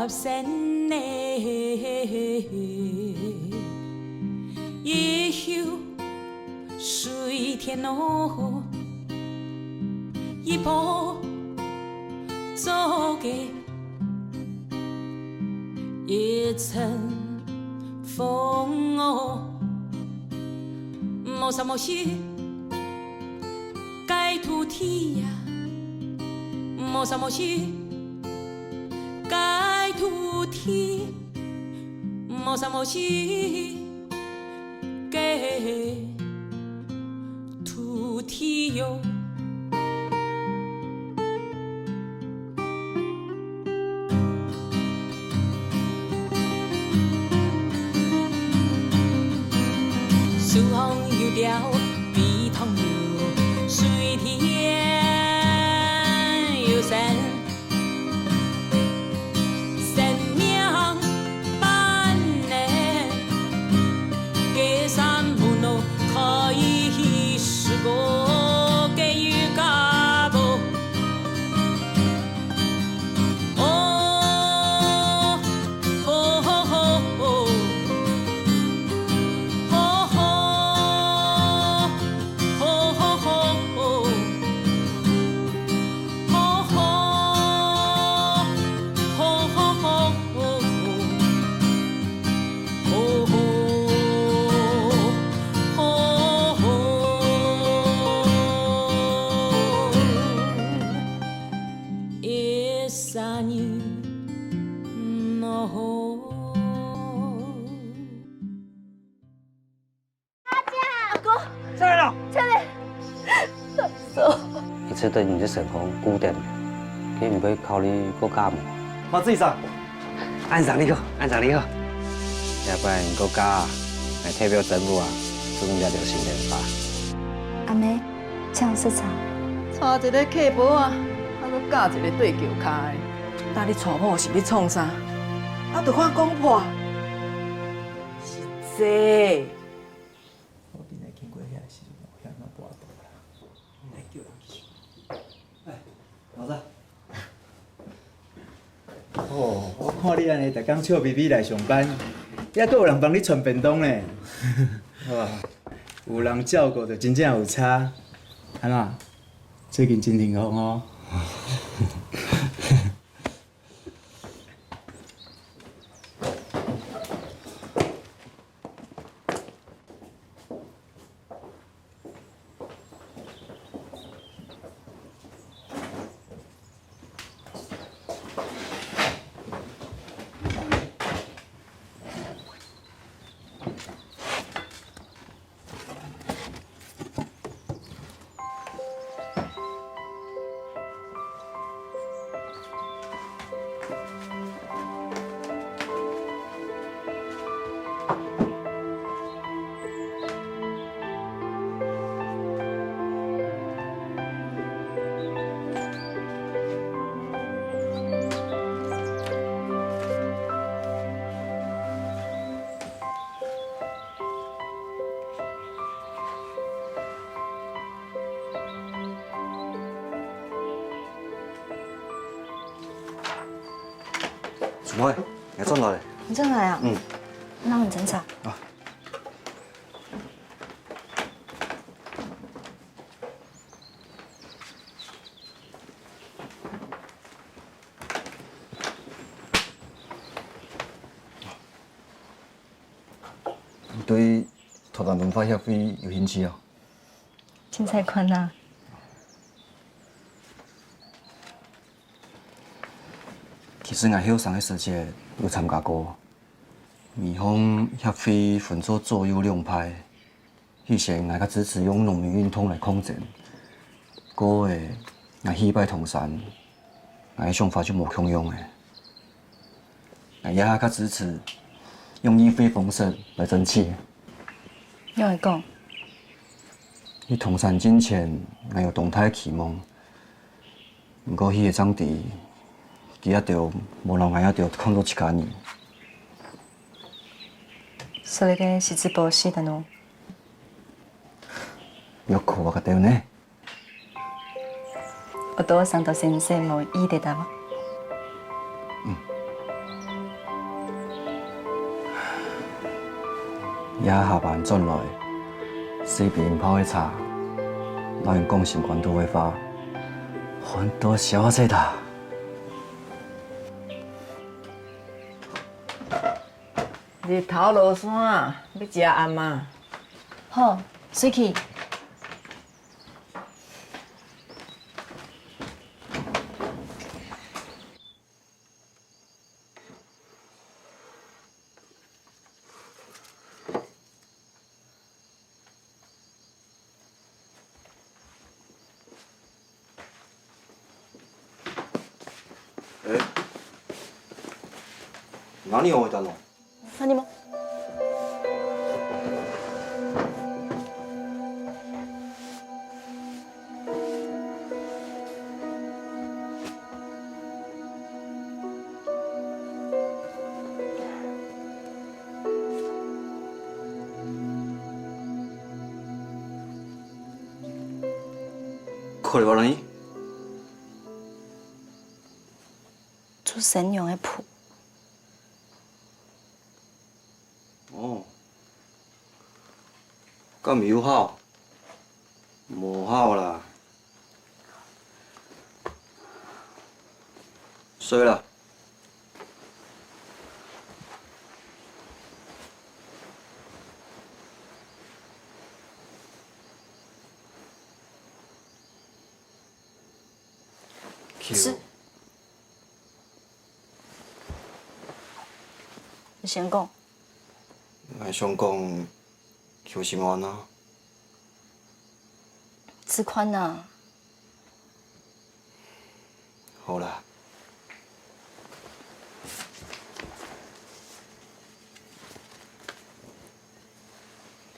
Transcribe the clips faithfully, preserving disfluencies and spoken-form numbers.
生呢，一休水田哦，一步做个一阵风哦，莫啥莫西。 个土地呀，莫啥莫西，个土地，莫啥莫西，个土地哟。 树上有鳥，飛塘有水，田有山，生命般呢，个山門哦，可以是个个有家婆。 哦，吼吼吼吼，吼吼，吼吼吼吼，吼吼，吼吼吼吼。 吼吼，吼吼，一声喏吼。阿姐，阿哥，下來了。下來。 一直對你个身項顧等，佢毋會考慮過家無？馬志生，恁生你好，恁生你好。要不然你過家，來代表政府啊，做你這條新電話。阿妹，請食茶。娶一个契婆啊，啊，閣嫁一个綴轎跤的。到底娶某是欲創啥？啊，就看公婆。是這。 我今仔經過遐个時陣，有聽到跋倒啦。來叫人去。哎，老師。哦，我看你按呢，逐工笑微微來上班，猶閣有人幫你攢便當呢。哇，有人照顧就真正有差。按怎？最近真幸福哦。 姊妹，你轉來咧？你轉來啊？嗯。那你斟茶。啊。 你對台灣文化協會有興趣哦？凊彩看啊。其實𠊎後生个時節有參加過，每項協會分做左右兩派。 以前𠊎較支持用農民運動來抗爭，過後𠊎去拜唐山，𠊎个想法就無共樣了。𠊎這下較支持用議會方式來爭取。仰會講？去唐山進前，𠊎有當大个期望， 毋過佢个政治，佢也就無摎𠊎也就看做自家人。所以个實質無事的喏。有苦啊个對呢。我多想到先生無意的答案。嗯。這下下班轉來，隨便泡个茶，摎人講心肝肚个話，還多謝啊！日頭落山，愛食暗啊。好，隨去。 哎，何を置いたの？何も。 これは何？做新娘个譜。 哦，敢有效？無效啦。衰啦。是。你先講。 𠊎想講，求心安啊。試看啊。好啦。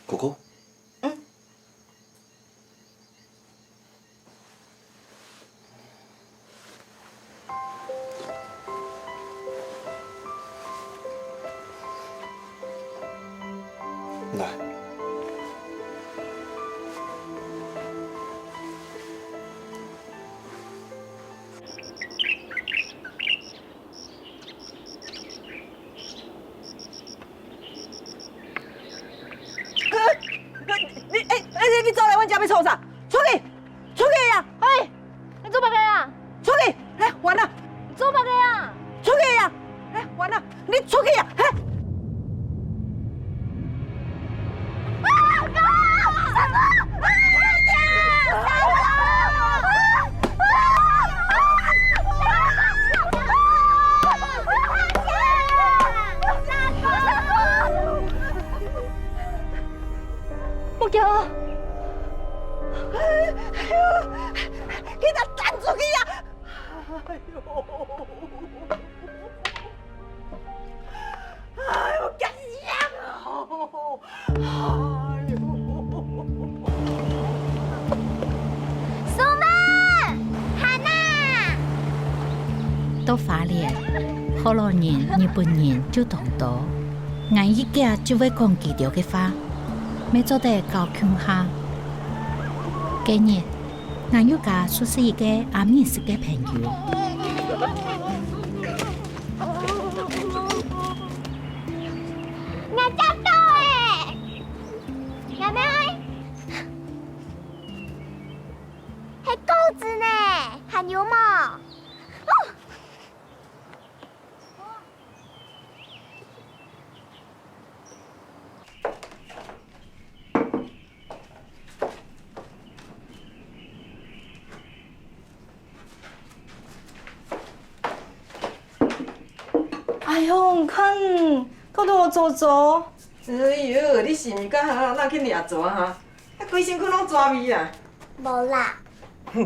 哥哥。嗯。 來。 你，哎，哎，你走來阮遮欲創啥？出去！出去呀！喂，你做麼个啊？出去！來，還啊！你做麼个啊？出去呀！來，還啊！你出去呀！嘿！ 不要！哎呦，給他趕出去呀！哎呦！ 哎喲，該樣哦！哎喲！蘇曼，Hana！到花蓮，福佬人、日本人就當多。𠊎一遽就會講佢兜个話，乜做得交共下。該日，𠊎又加熟識一個阿美族个朋友。 𠊎夾到欸！𠊎愛係果子呢，還有無？哦！ 哎喲，你看，搞到我做做。哎喲，你是毋是甲哈那去掠蛇哈？啊，規身軀攏蛇味啊！無啦。無，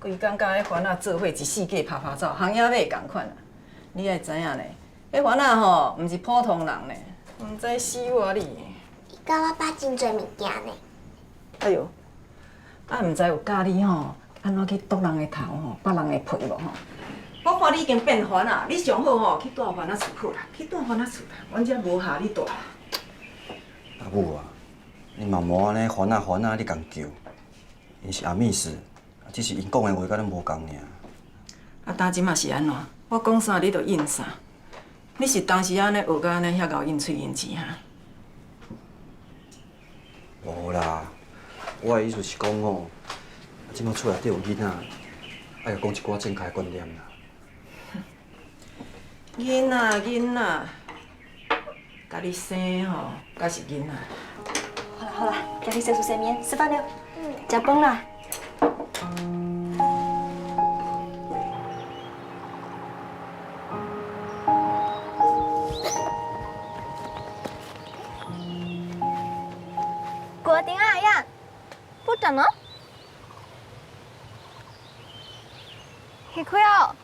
規工甲迄番仔做伙一四界拍拍走，行也尾仝款啊。你愛知影呢，迄番仔吼，毋是普通人呢，毋知死活哩。伊甲我捌真濟物件呢。哎喲， 啊，毋知有教你吼，安怎去剁人的頭吼，剝人的皮無吼？我看你已經變番仔啊，你上好吼，去蹛番仔厝好啦，去蹛番仔厝啦，阮遮無合你蹛啦。阿母啊，你嘛莫安尼番仔番仔咧共叫，𪜶是阿美族，只是𪜶講的話甲咱無共爾。啊，今即嘛是安怎？我講啥你就應啥，你是當時安尼學甲安尼遐𠢕應喙應舌哈？我个意思是講吼，啊，這馬厝內底有囡仔，愛講一寡正確个觀念啦。囡仔，囡仔，家己生吼，才是囡仔。好啦好啦，今日洗手洗面，食飯了，食飯啦。 Kuating ayam, puta no? Hikuyo.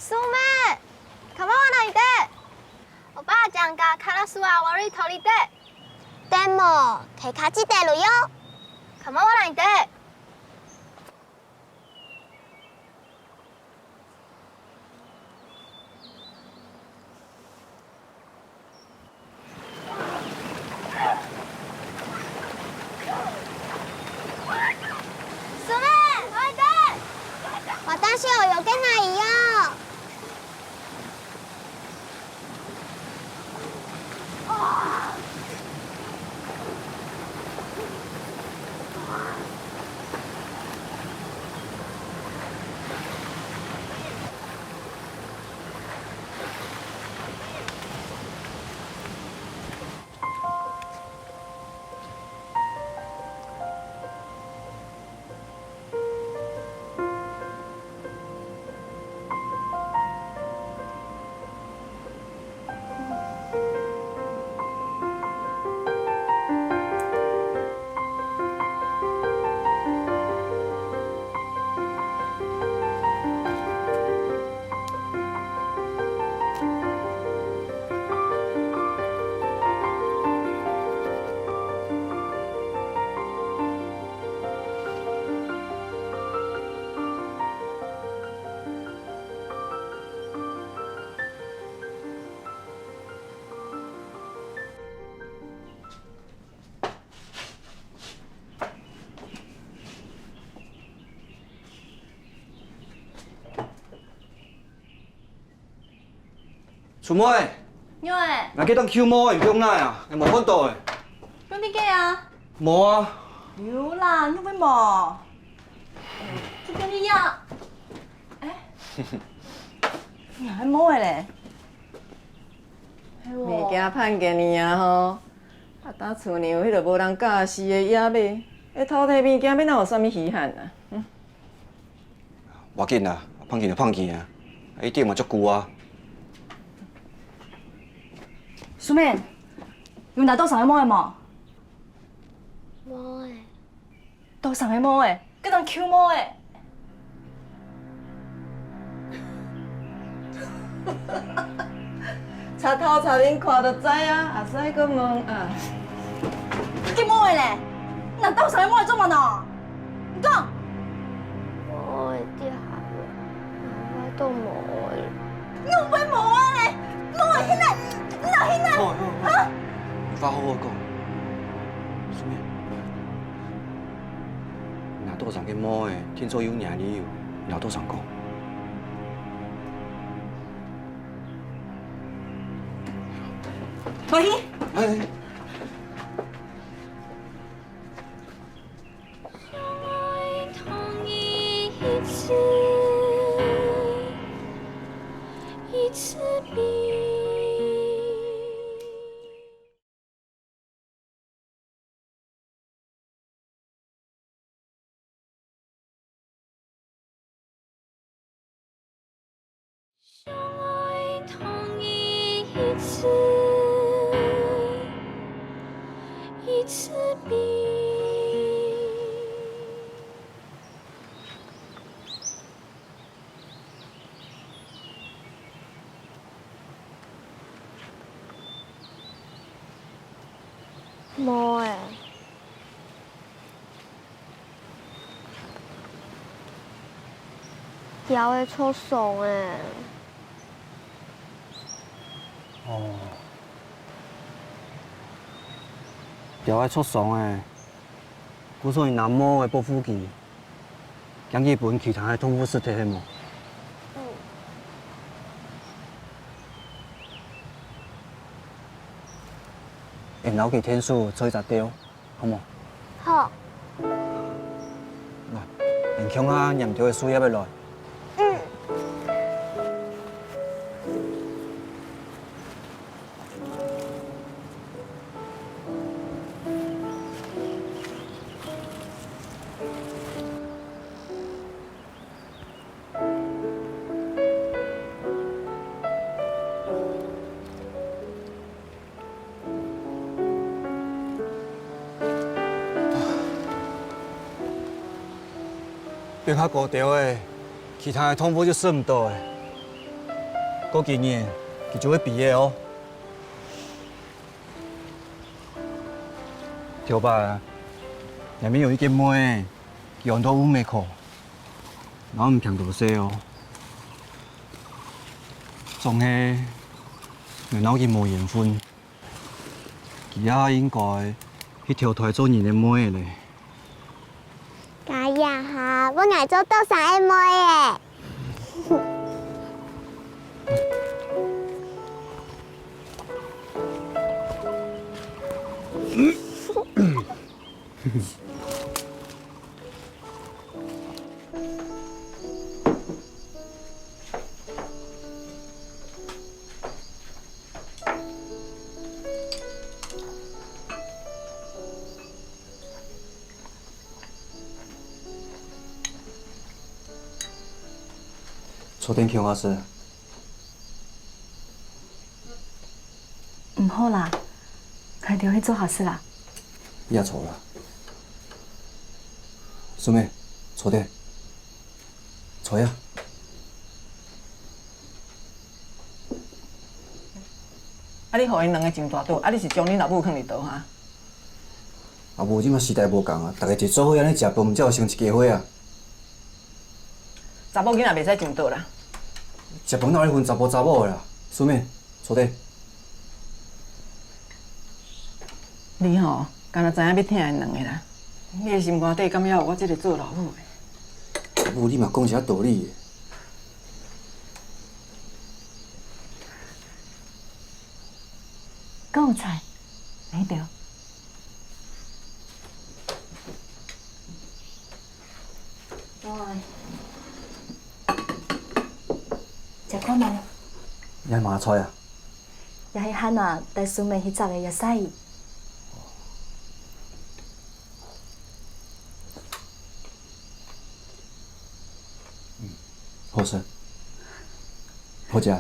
Sumen, kamu wa nai de? Opa, jangka kalasua wari tori de. Demo, kekati de luyo. Kamu wa nai de? Sumen, oi de! Watashi o yokenai yo! 春妹，妞仔，𠊎去當舅母个，毋用來啊，𠊎無看到欸。放在該啊？無啊。有啦，你會無？就放在這啊。欸，你還無个咧？物件還給你啊吼，啊，當初你有彼个無人教示个野馬，彼偷提物件，欲哪有啥物稀罕啊？嗯。 無要緊啊，放去就放去啊，一定嘛足久啊。Sumen，有拿到上个毛个無？無欸。到上个毛个，該張舊毛个。 賊頭賊面看就知啊，阿師愛閣問啊。你無个咧？你兜上个無个做麼个？你講。無个，跌下來，我都無个。你有無無个咧？無个，現在，你哪現在？好，好，好。啊？有話好好講。什麼？你兜上个無个，天做有你个理由，你兜上講。 快去！哎。無欸。 表仔著傷欸。哦。表仔著傷欸，故所你拿毛仔保護佢，驚佢分其他个動物食忒係無？嗯。𫣆摎佢𢯭手做一隻竇，好無？好。來，𫣆共下拈兜仔樹葉仔來。嗯。 變較高兜仔，其他个動物就食毋著咧。過幾日，佢就會飛咧哦。頭擺啊，這片有一個妹仔，佢安到烏眉科，然後毋平多歲哦。總係，𠊎摎佢無緣分。 佢也應該去投胎做人个妹仔咧。該也好，分𠊎做多儕个妹仔。坐等共下食。 毋好啦，𠊎兜去灶下食啦。這坐啦。淑美，坐等。坐啊。啊，你予𪜶兩個恁大肚，啊，你是將你老母囥佇佗哈？ 啊無，這馬時代無仝啊，逐家一做伙按呢食飯，毋才有成一家伙啊。查埔囡仔袂使上桌啦。食飯哪有咧分查埔查某的啦？淑美，坐等。你吼，干焦知影欲疼𪜶兩个啦。你的心肝底敢猶有我這个做老母的？無，你嘛講一下道理的。 閣有菜，來，著。來，食看覓。這麼个菜啊？這係漢娜帶淑美去摘个野菜。 好食，好食。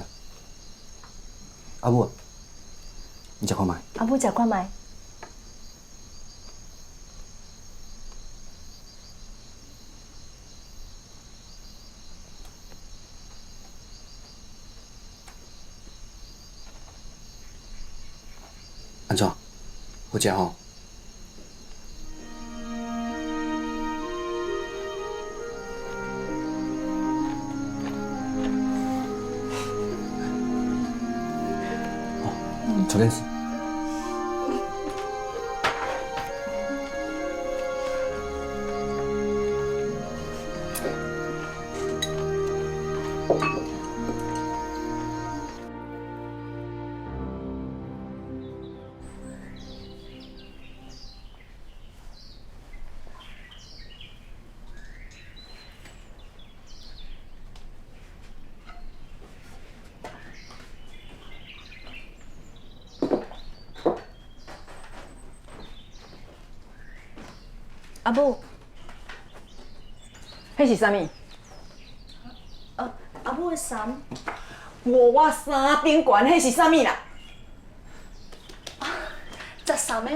阿母，你食看覓。阿母食看覓。 按怎？好食吼？好，坐等食。 阿母，彼是啥物？呃，阿母的衫。無，我衫頂懸，彼是啥物啦？啊，折衫的。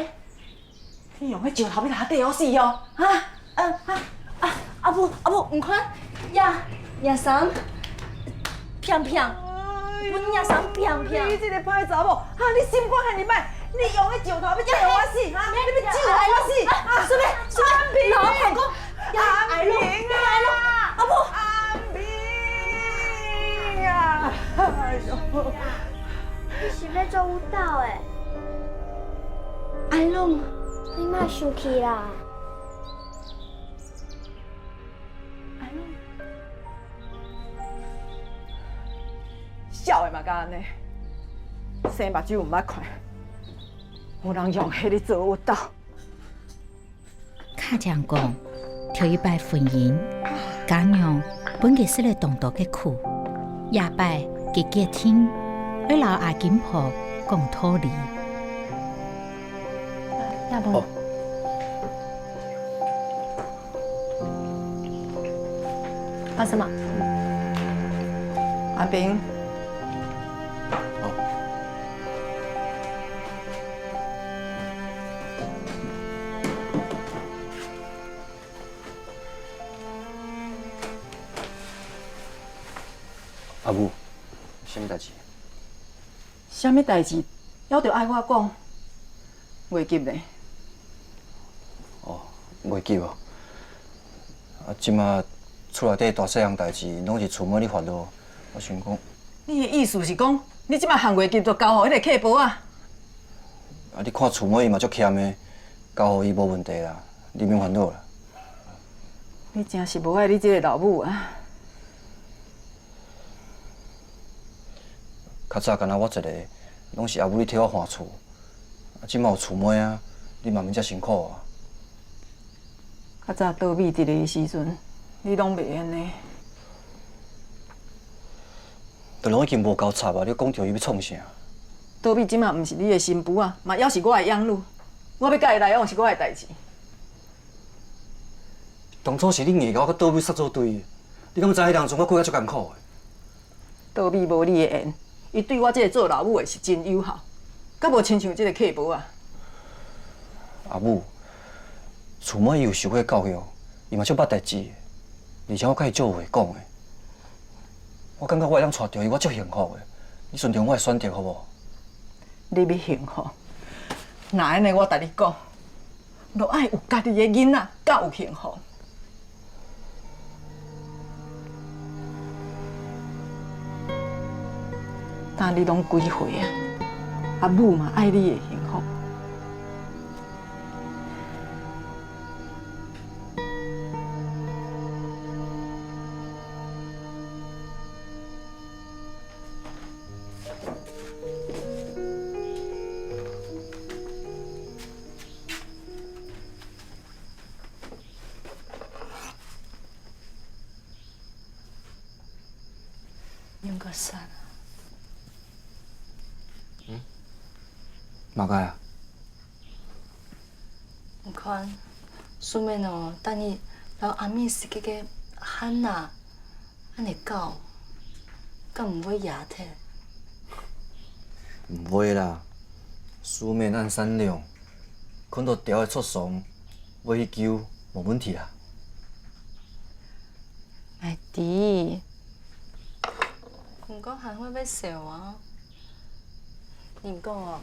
你用彼石頭欲共我硩死哦，哈？啊，啊，啊，阿母，阿母，你看，呀，呀衫，平平，分呀衫平平。你這个歹查某，哈，你心肝遐爾歹，你用彼石頭欲硩我死，哈？你欲硩我死，啊，順便，順便，老婆公，呀，阿明啊，阿母，阿明啊，哎呦。 你是欲做舞蹈的？阿龍，你莫生氣啦。阿龍，痟的嘛敢按呢，生目睭毋捌看。無人用血來做活動。卡正講，頭一擺婚姻，家娘分佢食了當多个苦，這擺佢決定愛摎阿金婆講道理。阿婆，哦。 阿什麼？阿平。哦。阿母，啥物代誌？啥物代誌？猶著愛我講？ 袂急咧。哦，袂急哦。啊，這馬厝內底大細項代誌，攏是厝妹你發落。我想講，你的意思是講，你這馬還袂急就交予彼个契婆啊？啊，你看厝妹伊嘛足謙的，交予伊無問題啦，你免煩惱啦。你真是無愛你這个老母啊！ 較早干焦我一个，攏是阿母你替我扞厝，啊，這馬有厝妹啊，你嘛免遮辛苦啊。較早倒米佇咧的時陣，你攏袂按呢。都攏已經無夠插啊，你講著伊欲創啥？倒米這馬毋是你的新婦啊，嘛猶是我的養女，我欲佮伊來往是我的代誌。 當初是你硬共我佮倒米捒做對，你敢知彼當陣我過甲足艱苦的？倒米無你的緣，伊對我這个做老母的是真有孝，敢無親像這个契婆啊？阿母，厝妹伊有受過教育，伊嘛足捌代誌的，而且我佮伊足有話講的。我感覺我會當娶著伊，我足幸福的。你尊重我的選擇好無？你欲幸福，若按呢我共你講， 就愛有家己的囡仔，才有幸福。今你攏幾歲啊？阿母嘛愛你的幸福。 用个啥啊？嗯？麼个啊？你看，素妹哦，等於摎阿美食个个漢娜， 恁呢搞，敢毋會野忒？毋會啦，素妹恁善良，看著鳥仔著傷，會去救，無問題啦。𠊎知，毋過還會會愁啊。 人講哦，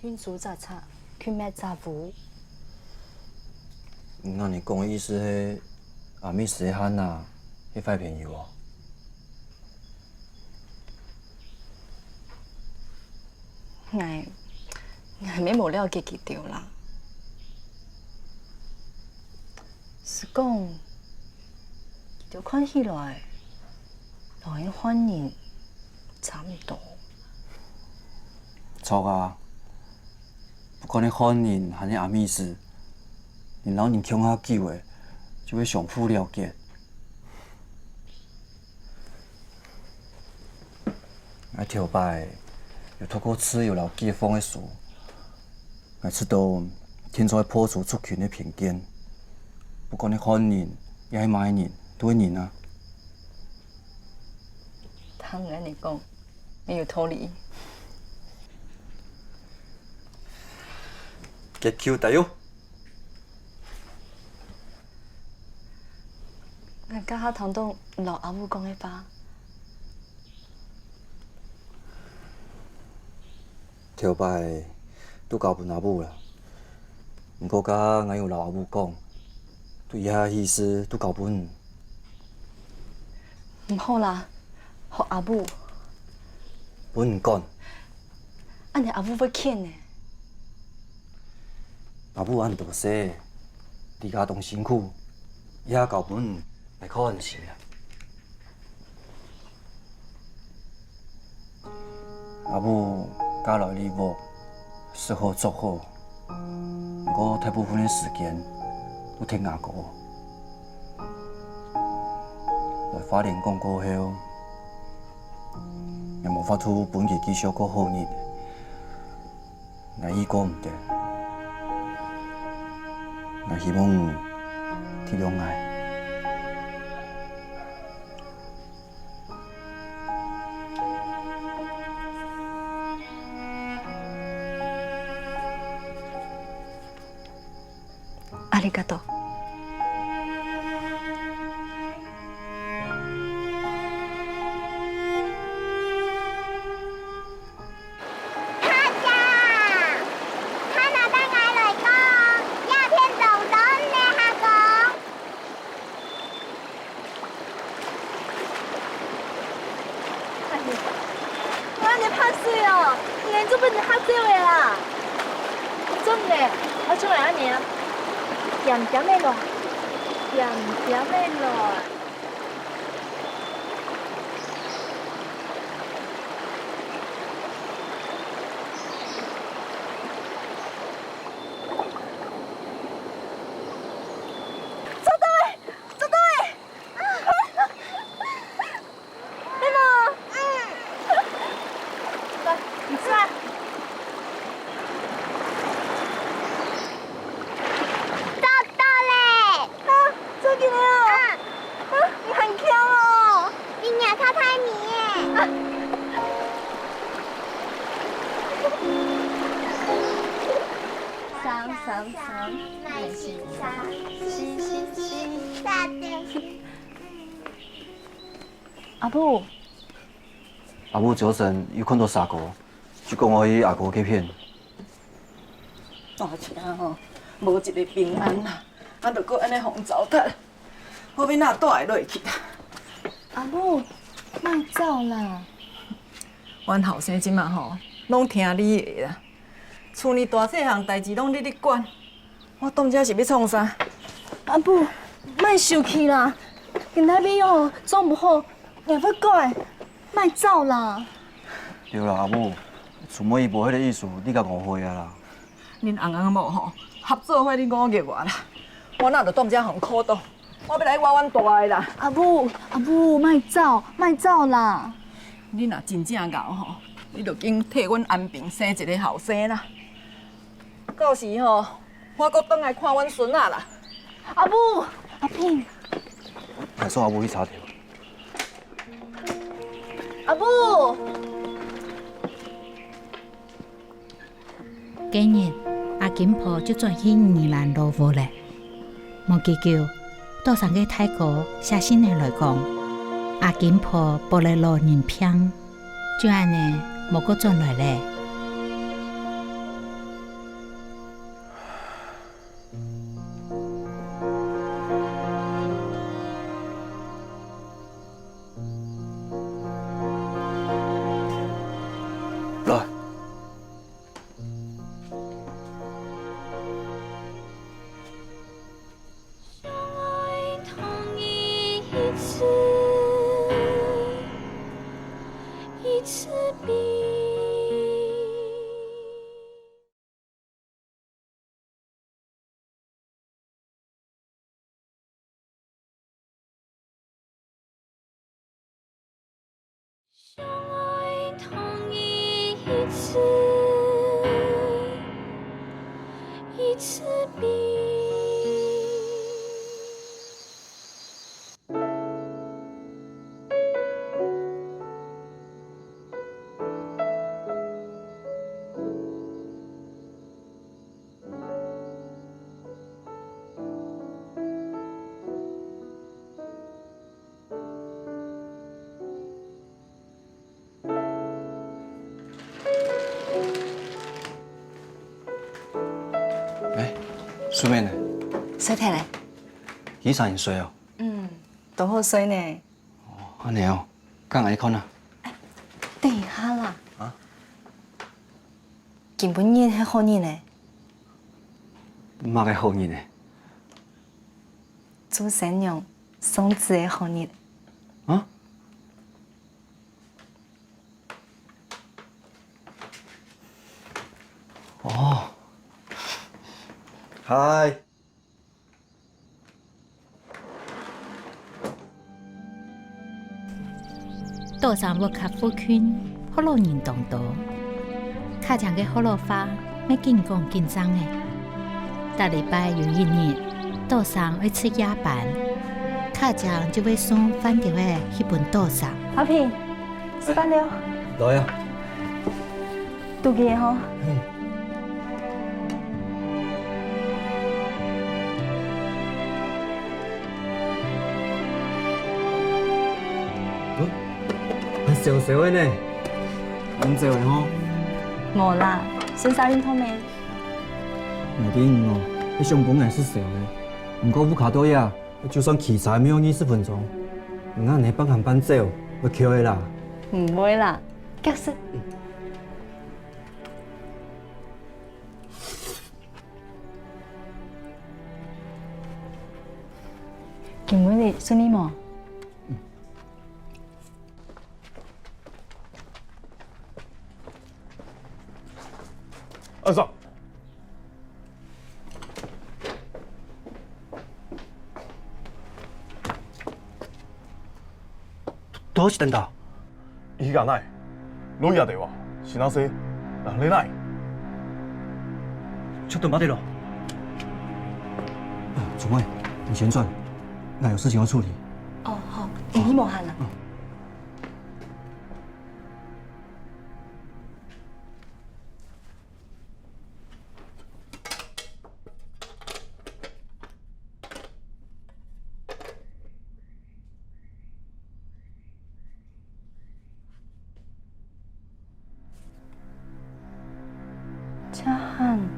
近朱者赤，近墨者烏。你恁呢講个意思係，阿美食个漢娜，係壞朋友哦？𠊎，𠊎乜無了解佢兜啦。係講，佢兜看起來， 摎𠊎漢人差毋多。著啊，不管係漢人還係阿美食，人摎人共下久咧，就會相互了解。𠊎頭擺有讀過自由摎解放个書， 𠊎知道，定著愛破除族群个偏見，不管係漢人也係麼人，都係人啊。聽你恁呢講，乜有道理。結構大有。𠊎這下聽著你摎阿母講个話， 頭擺都交分阿母啦。毋過這下𠊎有摎阿母講，對這下起勢都交分你。毋好啦，予阿母。分你管。恁呢阿母會譴呢。阿母恁多歲，在家當辛苦，這下交分你來靠安心啦。 阿母嫁來這屋，食好著好，毋過大部分个時間都跈阿哥。來花蓮講過後，𠊎無法度分佢繼續過好日仔，𠊎已過毋得。𠊎希望你體諒𠊎。 ありがとう。哈家，哈拿帶𠊎來講，這片當多呢，哈公。 哎呀，𠊎恁呢怕水哦，你連做分人嚇走个啦。做毋得，𠊎就愛恁呢啊，恬恬仔來，恬恬仔來。 做到欸，做到欸！你好。來，你吃啊。做到咧！啊，做得了哦！啊，你還強哦！你若較大米耶！啊。三三三，四四四，四四四。阿母，阿母朝晨有看到蛇哥，就講愛去阿哥該片。大家吼，無一个平安啦，啊，就過恁呢予人蹧躂，我欲哪蹛會落去啦？阿母，莫走啦！阮後生這馬吼，攏聽你的啦。 厝裡大細項代誌攏你咧管，我踮遮是欲創啥？阿母，莫受氣啦！今仔日哦，做毋好，𠊎會改，莫走啦！對啦，阿母，厝尾姨無彼个意思，你共誤會啊啦。恁翁翁某吼，合做伙咧誤解我啦，我哪著踮遮予苦毒。 我欲來倚阮大个啦。阿母，阿母，莫走，莫走啦！你若真正𠢕吼，你就緊替阮安平生一个後生啦。到時吼，我閣轉來看阮孫仔啦。阿母，阿平，𠊎送阿母去車場。阿母。 該日，阿金婆就轉去宜蘭老屋咧。無幾久，島上个大哥寫信仔來講，阿金婆發了老人病，就恁呢無過轉來咧。 來。欸，淑妹呢？睡忒咧。起床睡哦？嗯，當好睡呢。哦，恁呢哦，該𠊎去看啊。等一下啦。啊？今晡日係好日呢。麼个好日呢？做新娘送子个好日。啊？ 哦，嗨。島上屋下附近，學老人當多，家長个學老話乜緊講緊張个。逐禮拜有一日，島上愛值夜班，家長就會送飯條仔去分島上。阿平，食飯了。來啊。 肚飢个吼。嘿。嗯，還燒燒个呢。恁燒个吼。無啦，先生運動咩？𠊎知你哦，你想講𠊎係燒个，毋過屋下到呀， 就算騎車也愛二十分鐘，你恁樣半行半走，會𤸁个啦。毋會啦，結實。今晡日順利無？ 阿桑，どうしたんだ？行かない。ロイヤーでは死なせられない。ちょっと待てろ。啊，主委，你先轉，𠊎有事情要處理。哦，好，你無閒啊。嗯。 車行。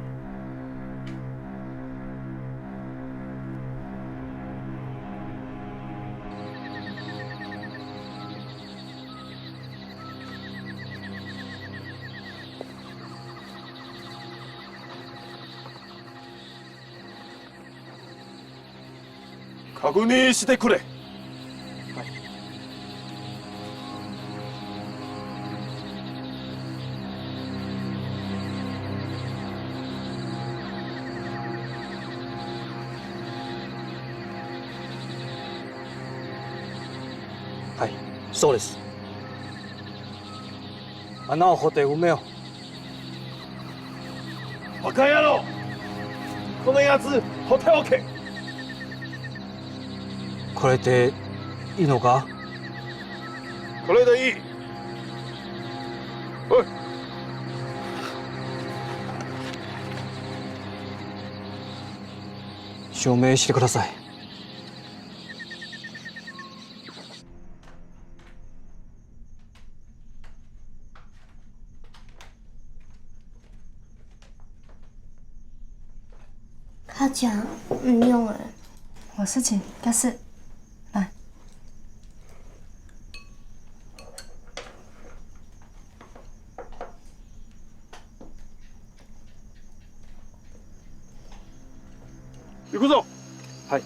確認してくれ。はい、そうです。 穴を掘って埋めよう。バカ野郎！このやつ、放っておけ！これでいいのか？これでいい。おい！署名してください。 家長，毋用了。有事情，結實。來。行くぞ！ はい。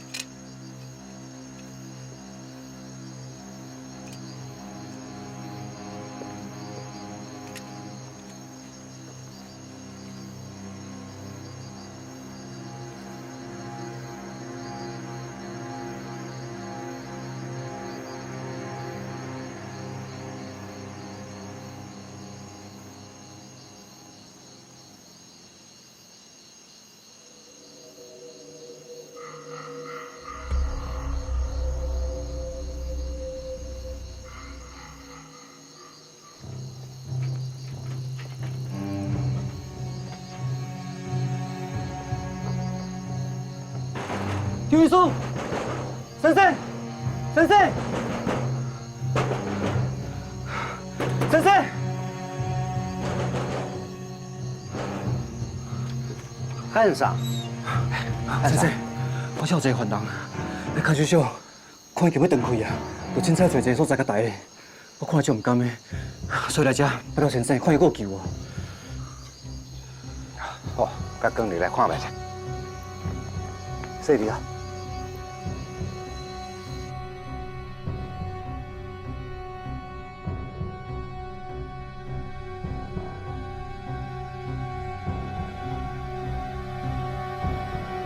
劉醫生，先生，先生，先生！ 先生，先生，我有一个患人，較少少，看佢就欲斷氣啊，有凊彩揣一个所在共埋咧，我看著就毋甘咧，所以來遮拜託先生，看有夠救無？好，共扛入來看覓咧。細弟啊。 你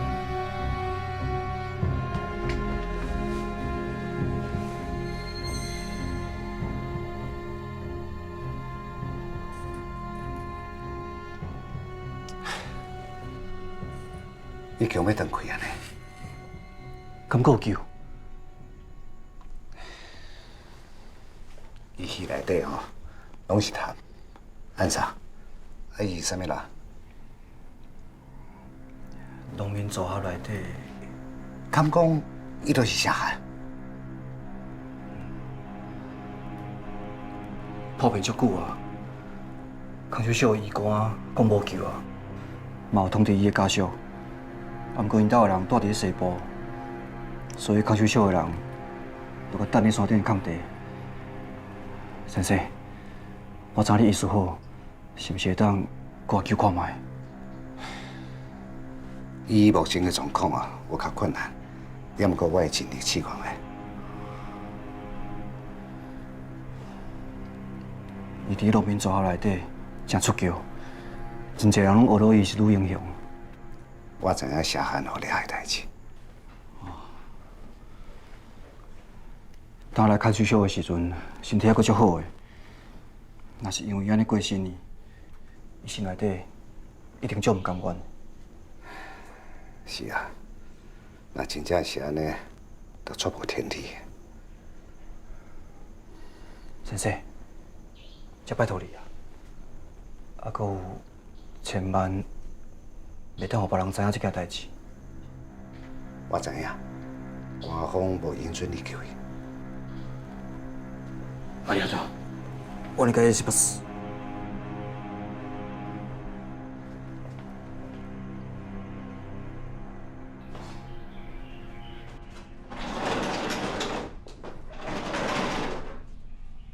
你強欲斷氣按呢？敢夠久？伊去內底吼，攏是痰。按啥？啊，伊啥物啦？農民組合內底，敢講伊就是謝漢？拍拚足久啊！ 康秀秀个醫官講無救啊，嘛有通知伊个家屬。啊，毋過𪜶兜个人蹛佇西部，所以康秀秀个人就閣蹛佇山頂崁地。先生，我知你意思好，是毋是會當共我救看覓？ 以目前个狀況啊，有較困難，也毋過我會盡力試看覓。伊佇農民組合內底誠出筊，真濟人攏呵咾伊是女英雄。我知影謝漢好厲害个代誌。當來看秀秀个時陣，身體猶閣足好个。 若是因為伊按呢過身去，伊心內底一定足毋甘願。是啊，若真正是按呢，就足無天理。先生，才拜託你啊！啊，閣有 千萬袂當予別人知影這件代誌。我知影，官方無允准你救伊。ありがとう。お願いします。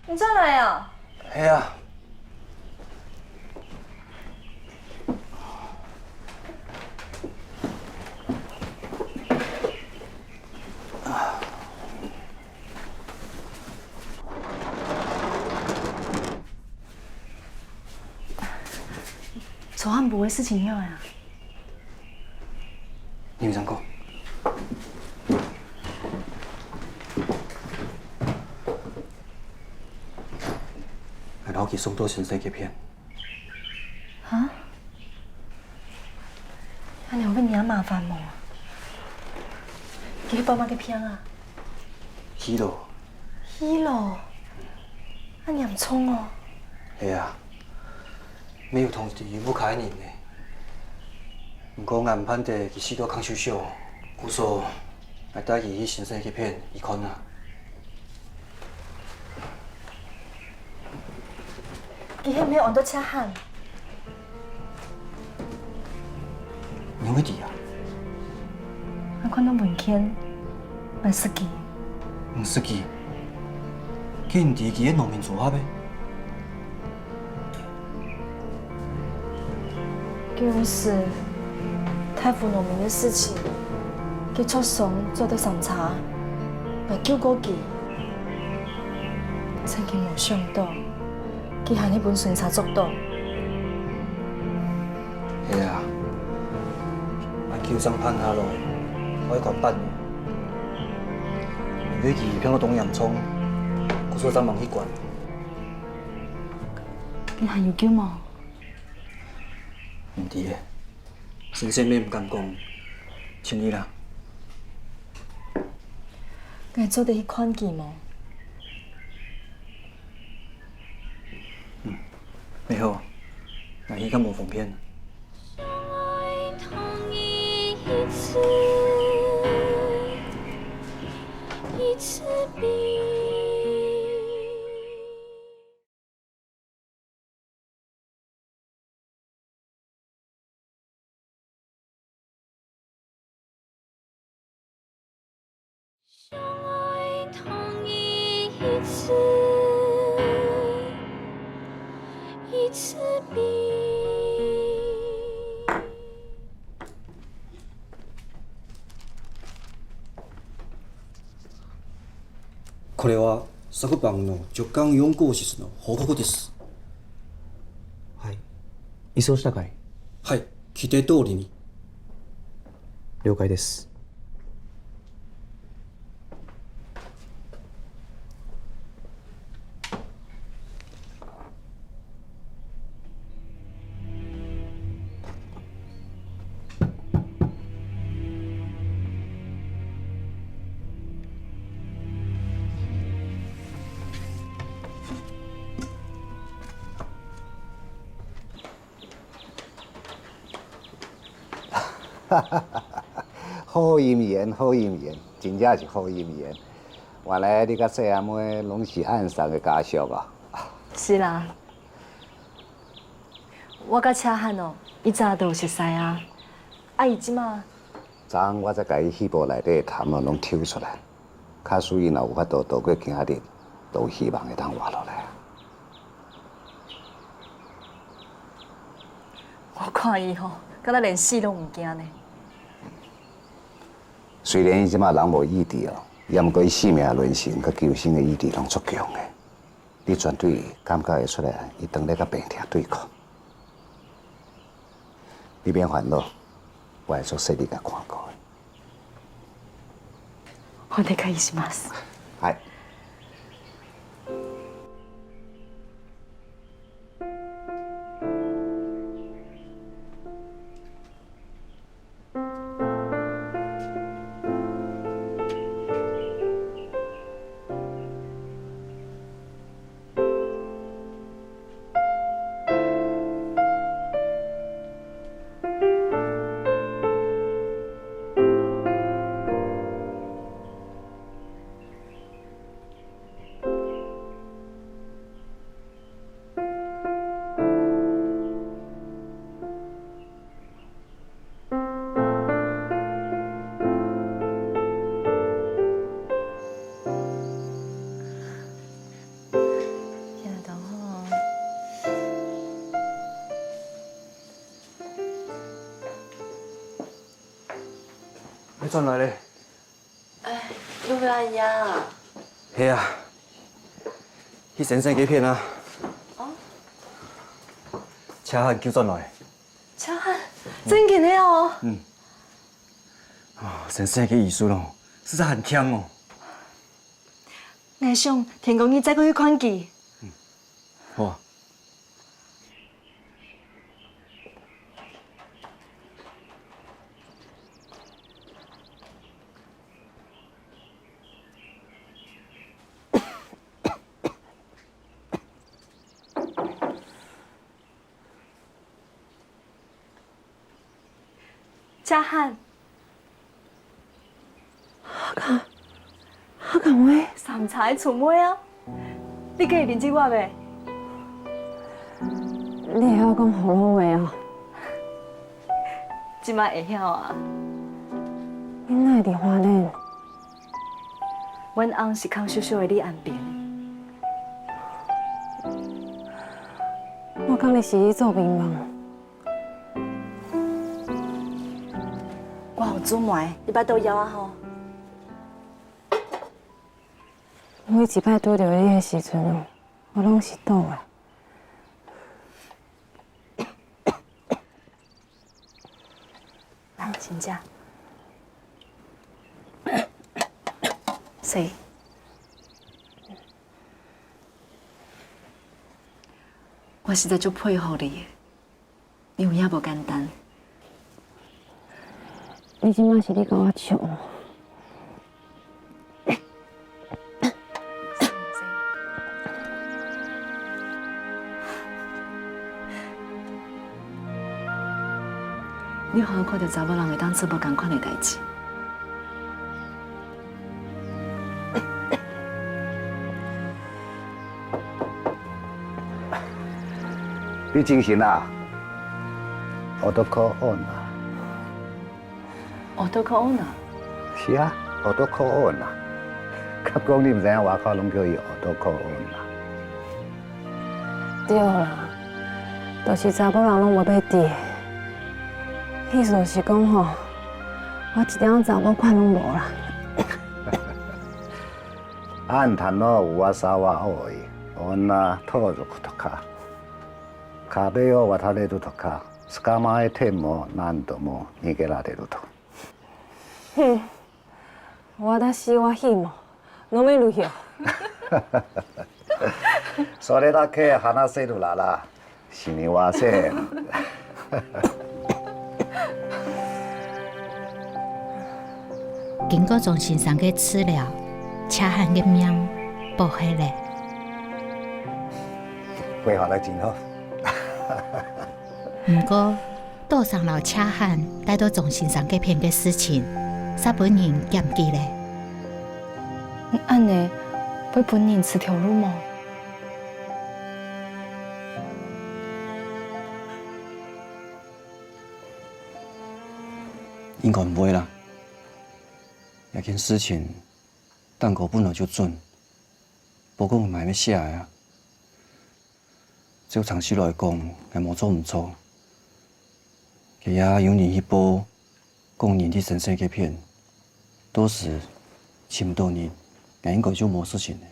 你轉來啊？係啊。昨暗晡个事情了啊？ 你毋使講。然後佢送到先生該片。哈？恁樣會惹麻煩無？佢去報麼个病啊？肺癆。肺癆？恁嚴重哦！係啊。 乜有通知屋下个人呢。毋過𠊎毋盼得佢死到康秀秀，故所𠊎帶佢去先生該片去看啊。佢係毋係安到赤漢？ 你仰會知啊？𠊎看到文件，𠊎識佢。你識佢？該你知佢係農民組合个？舊時大湖農民个事情，佢著傷做到三叉，𠊎救過佢。真經無想到，佢還係分巡查捉到。 係啊，𠊎舊傷辦下來，愛關八年。因為佢病到當嚴重，故所正吂去關。你還有救無？毋知咧，先生乜毋敢講，盡力啦。𠊎做得去看佢無？ 嗯，你好，𠊎去較無方便。これは昨晩の女官四号室の報告です。はい。移送したかい？はい、規定通りに。了解です。好姻緣，好姻緣，真正是好姻緣。原來你佮細阿妹攏是恁生个家屬啊！是啦，我佮車漢哦，以前就有熟似啊。啊，伊這馬，昨昏我才共伊戲部內底个談論攏抽出來，假使伊若有法度渡過今仔日，都希望會當活落來啊。 我看伊吼，敢若連死攏毋驚呢。雖然伊這馬人無意志哦，也毋過伊性命的韌性佮求生的意志攏足強的。你絕對感覺會出來，伊當咧佮病痛對抗。你免煩惱，我會足細膩共看顧的。お願いします。はい。 聽得到吼？你轉來咧？ 哎，你有來呀？係啊，去先生該片啊。哦。車漢救轉來。車漢，真緊个哦。嗯。啊，先生个醫術咯，實在很強哦。𠊎想天光日再過去看佢。嗯，好啊。 車漢。阿甘，阿甘喂。三叉个春妹啊，你可以認識我袂？你會曉講福佬話啊？這馬會曉啊。你哪會佇花蓮？阮翁是康秀秀个李安平。我講你是去做殯房。 我予做媒，你拜託枵啊吼。每一擺拄著你个時陣哦，我攏是倒啊。來，請食。誰？我實在足佩服你个。 你有影無簡單。你這馬是咧共我笑哦？你好好看著查某人會當做無仝款个代誌。 你精神啊？Autoko on啊？Autoko on啊？是啊，autoko on啊。敢講你毋知影外口攏叫伊autoko on啊？ 對啦，就是查埔人攏無欲挃。意思是講吼，我一點查某款攏無啦。あんたのうわさは多い。女取ることか。壁を渡れるとか、捕まえても何度も逃げられるとか。 哼，私は火も飲めるよ。それだけ話せるなら死にません。經過鍾先生个治療，車漢个命保下來。規劃得真好。毋過，多桑摎車閒帶到鍾先生該片个事情，煞分人檢舉咧。恁呢，會分人食頭路無？應該毋會啦。這件事情，蛋糕本來就準，報告毋係𠊎寫个啊。 照常識來講，𠊎無做毋著。該下有人去報，講人在先生該片，到時尋毋著人，𠊎應該就無事情了。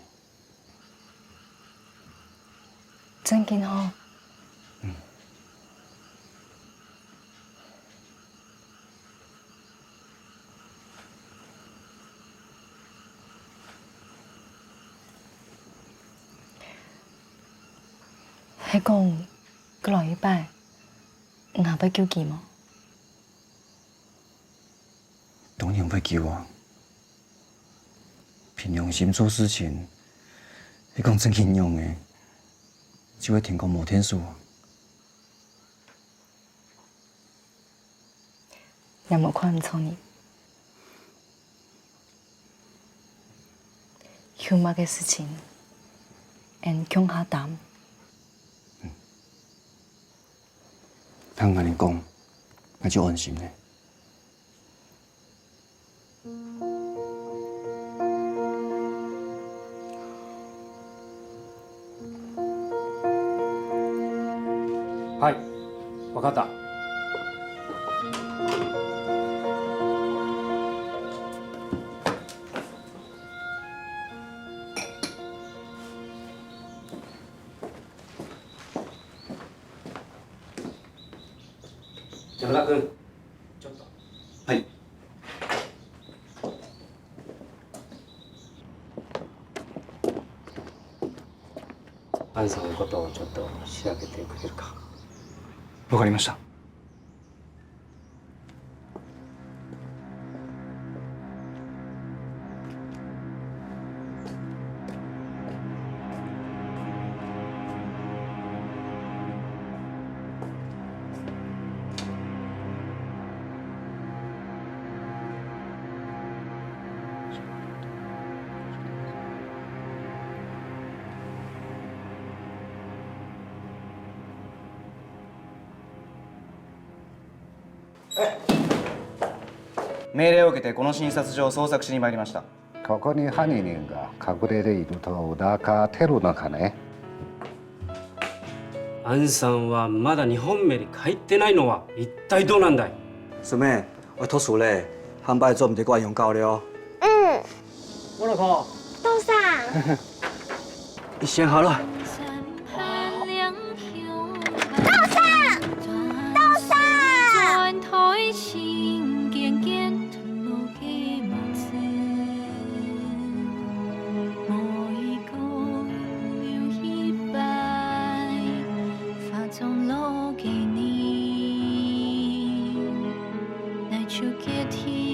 正經吼？嗯。 係講，過來一擺，𠊎會救佢無？當然會救啊！憑良心做事情，係講正經樣个，就會天公無天數啊！ 𠊎無看毋著你。有麼个事情，𠊎共下擔。聽你恁講，𠊎就安心了。 はい、わかった。山田君、 ちょっと。はい。アンさんのことをちょっと調べてくれるか。わかりました。 命令を受けてこの診察所を捜索しに参りました。 ここに犯人が隠れていると裏が出るのかね。アンさんはまだ日本に帰ってないのは一体どうなんだい？師妹，𠊎讀書咧，下擺做毋得過恁樣搞了。嗯。我老公。多桑。你先好了。多桑，多桑。 就決定